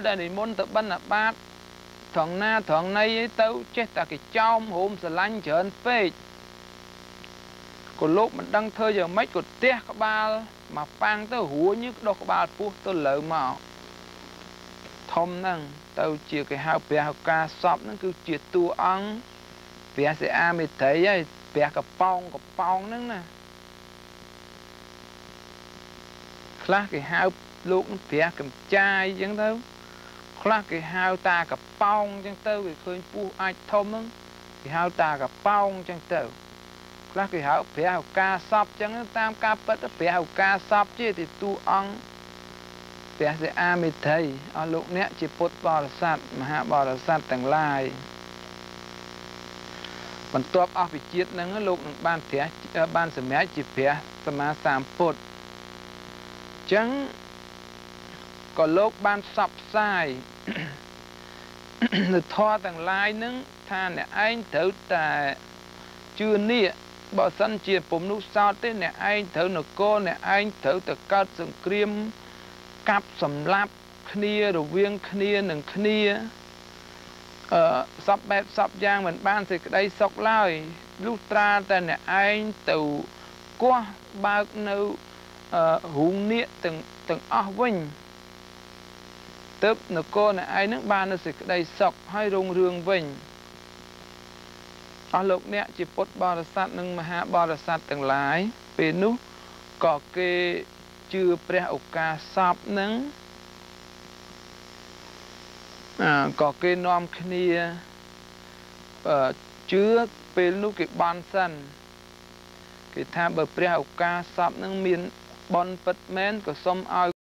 ដែលនិមន្តទៅបិណ្ឌបាតត្រង់ណាត្រង់ណីអីទៅចេះតែគេចោមហូមស្រឡាញ់ច្រើនពេក ក៏លោកមិនដឹងធ្វើយ៉ាងម៉េច ក៏ទះក្បាលមកប៉ាំងទៅ រួញក្តុះក្បាលពោះទៅលើមកធំហ្នឹង ទៅជាគេហៅព្រះឱកាសពហ្នឹង គឺជាតួអង្គព្រះសិអាមេត្រី ហើយព្រះកប៉ោងកប៉ោងហ្នឹងណា។ ខ្លះគេហៅលោកព្រះកំចាយអញ្ចឹងទៅ ខ្លះគេហៅតាកប៉ោងអញ្ចឹងទៅ គេឃើញពោះអាចធំហ្នឹង គេហៅតាកប៉ោងអញ្ចឹងទៅ ខ្លះគេហៅព្រះឱកាសពអញ្ចឹង។ តាមការពិត ព្រះឱកាសពជាទីតួអង្គព្រះសិអាមេត្រី។ អស់លោកអ្នកជាពុទ្ធបរិស័ទមហាបរិស័ទទាំងឡាយ បន្ទាប់អស់ពីជាតិហ្នឹង លោកនឹងបានព្រះបានសម្រេចជាព្រះសម្មាសម្ពុទ្ធ។ អញ្ចឹងក៏លោកបានផ្សព្វផ្សាយនៅធម៌ទាំងឡាយនឹងថា អ្នកឯងត្រូវតែជឿនាគ បើសិនជាពុំនោះសោតទេ អ្នកឯងត្រូវនគរអ្នកឯងត្រូវទៅកើតសង្គ្រាមកាប់សម្លាប់គ្នារវាងគ្នានឹងគ្នា អឺសពបែបសពយ៉ាង មិនបានសេចក្តីសុខឡើយ លុះត្រាតែអ្នកឯងទៅគាស់បើកនៅរូងនាគទាំងអស់វិញ ទើបនគរអ្នកឯងនឹងបាននៅសេចក្តីសុខហើយរុងរឿងវិញ។ អស់លោកអ្នកជាពុទ្ធបរិស័ទនិងមហាបរិស័ទទាំងឡាយ ពេលនោះក៏គេជឿព្រះឱកាសពនឹង ក៏គេនាំគ្នាជឿ។ ពេលនោះគេបន់សិន គេថាបើព្រះឱកាសពនឹងមានបន់ពិតមែន ក៏សូមឲ្យ